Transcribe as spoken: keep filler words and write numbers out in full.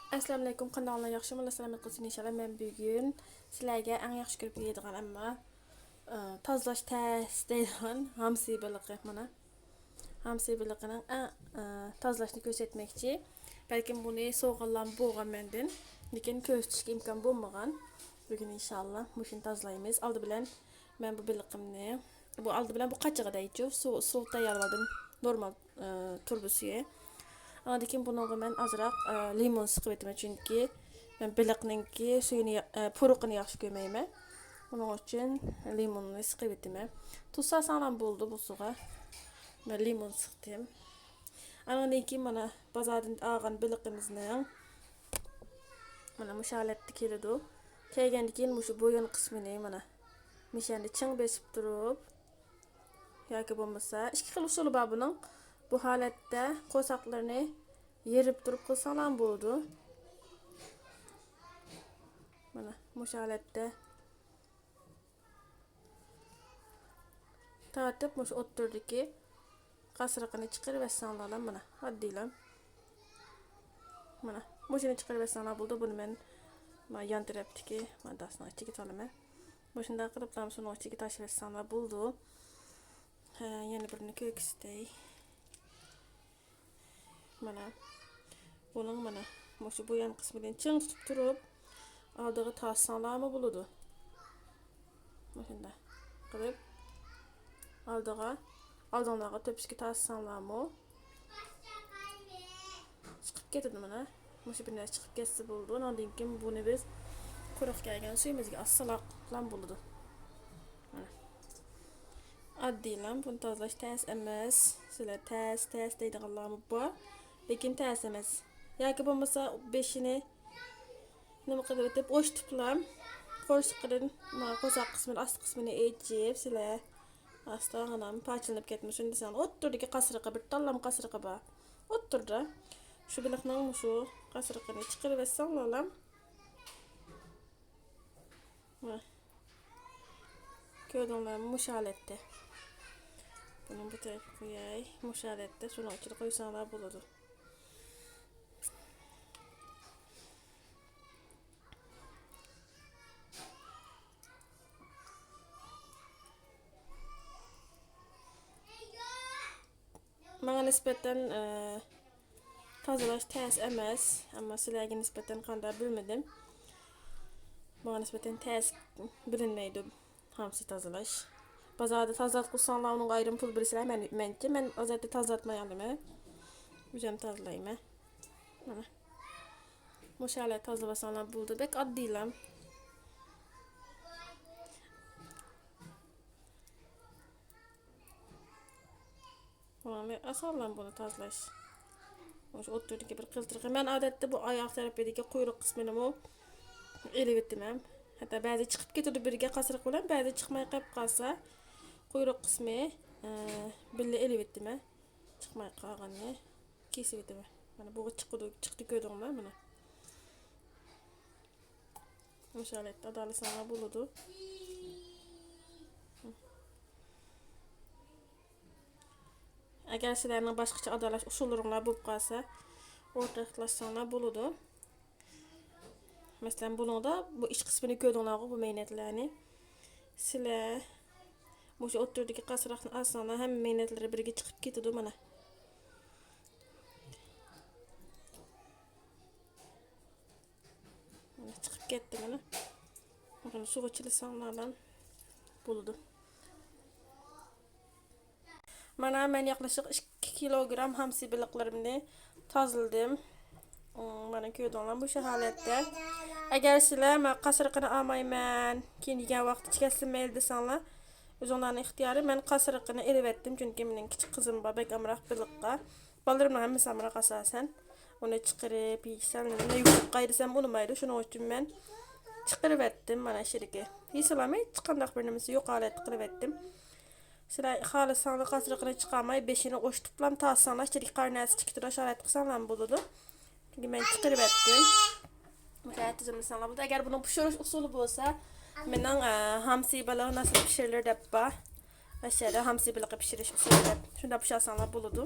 ئەسسالامۇئەلەيكۇم، قانداقلار، ياخشىمۇ؟ ئاللا سالامەت قىلسۇن ئىنشاللا. مەن بۈگۈن سىلەرگە ئەڭ ياخشى كۆرۈپ يەيدىغان، ئەمما، ئى، تازىلاش تەس دەيدىغان ھامسى بېلىقى، مانا. ھامسى بېلىقىنىڭ ئەڭ، ئى، تازىلاشنى كۆرسەتمەكچى. بەلكىم بۇنى سوغانلارمۇ بولغان مەندىن، لېكىن كۆرسىتىشكە ئىمكان بولمىغان. بۈگۈن ئىنشاللا مۇشۇنى تازىلايمىز. ئالدى بىلەن مەن بۇ بېلىقىمنى، بۇ ئالدى بىلەن بۇ قاچىغا دەيچۇ، سۇ، سۇ تەييارلىۋالدىم. نورمال، ئى، تۇرۇبا سۈيى. ئاندىن كېيىن بۇنىڭغا مەن ئازراق، ئى، لىمون سىقىۋېتىمەن، چۈنكى مەن بېلىقنىڭكى سۈيىنى يا-، ئى، پۇرىقىنى ياخشى كۆرمەيمەن. بۇنىڭ ئۈچۈن لىموننى سىقىۋېتىمەن. تۇز سالساڭلارمۇ بولىدۇ بۇ سۇغا. مەن لىمون سىقتىم. ئاندىن كېيىن مانا بازاردىن ئالغان بېلىقىمىزنىڭ مانا مۇشۇ ھالەتتە كېلىدۇ. كەلگەندىن كېيىن مۇشۇ بويۇن قىسمىنى مانا مىشەندە چىڭ بېسىپ تۇرۇپ، ياكى بولمىسا ئىككى خىل ئۇسۇلى بار بۇنىڭ. بۇ ھالەتتە قورساقلىرىنى يېرىپ تۇرۇپ قىلساڭلارمۇ بولىدۇ. مانا مۇشۇ ھالەتتە تارتىپ، مۇشۇ ئوتتۇرىدىكى قاسرىقىنى چىقىرىۋەتسەڭلار، مانا، ئاددىيلا. مانا، مۇشۇنى چىقىرىۋەتسەڭلار بولىدۇ. بۇنى مەن، مانا، يان تەرەپتىكى، مانا، داسنىڭ ئىچىگە سالىمەن. مۇشۇنداق قىلىپ، شۇنىڭ ئىچىگە تاشلىۋەتسەڭلار بولىدۇ. ھە، يەنە بىرنى كۆرسىتەي. مانا، بۇنىڭ، مانا، مۇشۇ بۇيان قىسمىدىن چىڭ تۇتۇپ تۇرۇپ، ئالدىغا تارتساڭلارمۇ بولىدۇ. مۇشۇنداق قىلىپ، ئالدىغا، ئالدىڭلارغا تۆپۈشكە تارتساڭلارمۇ چىقىپ كېتىدۇ، مانا. مۇشۇ بىر نەرسە چىقىپ كەتسە بولىدۇ. ئۇنىڭدىن كېيىن بۇنى بىز قۇرۇق كەلگەن سۈيىمىزگە ئالساقلام بولىدۇ. مانا. ئاددىيلا بۇنى تازىلاش تەس ئەمەس. سىلەر تەس، تەس دەيدىغانلارمۇ بار. لېكىن تەس ئەمەس. ياكى بولمىسا بېشىنى نېمە قىلىۋېتىپ، ئوشتۇپلا قورسىقىدىن، مانا، قورساق قىسمىنى، ئاستى قىسمىنى ئېچىپ، سىلەر ئاستا غىنام پارچىلىنىپ كەتمىسۇن دېسەڭلار، ئوتتۇرىدىكى قاسرىقى، بىر تاللام قاسرىقى بار. ئوتتۇرىدا شۇ بېلىقنىڭ مۇشۇ قاسرىقىنى چىقىرىۋەتسەڭلارلا، مانا. كۆردۈڭلارمۇ؟ مۇشۇ ھالەتتە. بۇنىڭ بۇ تەرىپىگە قوياي. مۇشۇ ھالەتتە شۇنىڭ ئىچىدە قويساڭلار بولىدۇ. ماڭا نىسبەتەن، ئى، تازىلاش تەس ئەمەس، ئەمما سىلەرگە نىسبەتەن قانداق بىلمىدىم. ماڭا نىسبەتەن تەس بىلىنمەيدۇ ھامسى تازىلاش. بازاردا تازىلاتقۇزساڭلار، ئۇنىڭغا ئايرىم پۇل بېرىسىلەر. مەن، مەنچە، مەن ئادەتتە تازىلاتمايالىمەن. ئۆزۈم تازىلايمەن. مانا. مۇشۇ ھالەتتە تازىلىۋالساڭلار بولىدۇ. بەك ئاددىيلا. بۇنى ئاسانلا بۇنى تازىلاش. مۇشۇ ئوتتۇرىدىكى بىر قىلتىرىقى. مەن ئادەتتە بۇ ئاياغ تەرىپىدىكى قۇيرۇق قىسمىنىمۇ ئېلىۋېتىمەن. ھەتتا بەزى چىقىپ كېتىدۇ بىرگە قاسرىق بىلەن، بەزى چىقماي قېلىپ قالسا، قۇيرۇق قىسمى، ئە، بىللە ئېلىۋېتىمەن. چىقماي قالغىنىنى كېسىۋېتىمەن. مانا بۇ چىقىدۇ، چىقتى كۆردۈڭلار مانا. مۇشۇ ھالەتتە ئادالىساڭلار بولىدۇ. ئەگەر سىلەرنىڭ باشقىچە ئادالاش ئۇسۇللىرىڭلار بولۇپ قالسا، ئورتاقلاشساڭلار بولىدۇ. مەسىلەن، بۇنىڭدا بۇ ئىچ قىسمىنى كۆردۈڭلارغۇ، بۇ مەينەتلەرنى. سىلەر مۇشۇ ئوتتۇرىدىكى قاسراقنى ئالساڭلار، ھەممە مەينەتلىرى بىرگە چىقىپ كېتىدۇ مانا. مانا چىقىپ كەتتى مانا. بۇنى سۇغا چىلىساڭلار بولىدۇ. مانا مەن ياقلىشىق ئىككى كىلوگرام ھامسى بېلىقلىرىمنى تازىلىدىم. مانا كۆردۈڭلار مۇشۇ ھالەتتە. ئەگەر سىلەر مەن قاسرىقىنى ئالمايمەن، كېيىن يېگەن ۋاقىتتا چىكەتسە مەيلى دېسەڭلار، ئۆزۈڭلارنىڭ ئىختىيارى. مەن قاسرىقىنى ئېلىۋەتتىم، چۈنكى مېنىڭ كىچىك قىزىم بار، بەك ئامراق بېلىققا. بالىلىرىمنىڭ ھەممىسى ئامراق ئاساسەن. ئۇنى چىقىرىپ يېسە، نېمە يۇقۇپ قاي دېسەم ئۇنىمايدۇ. شۇنىڭ ئۈچۈن مەن چىقىرىۋەتتىم. مانا ئىچىدىكى يېسىلامەن، ھېچقانداق بىر نېمىسى يوق ھالەتتە قىلىۋەتتىم. سىلەر خالىساڭلار قاسرىقىنى چىقارماي، بېشىنى ئوشتۇپلام تارتساڭلار، ئىچىدىكى قارا نەرسە چىقىپ تۇرۇش ھالەتتە قىلساڭلارمۇ بولىدۇ. چۈنكى مەن چىقىرىۋەتتىم. مۇشۇ ھالەتتە تىزىملىسەڭلار بولىدۇ. ئەگەر بۇنىڭ پىشۇرۇش ئۇسۇلى بولسا، مېنىڭ، ئە، ھامسى بېلىقى ناسىر پىشۇرۇلۇر دەپ بار. ئاشۇ يەردە ھامسى بېلىقى پىشۇرۇش ئۇسۇلى دەپ. شۇنداق پىشۇرساڭلار بولىدۇ.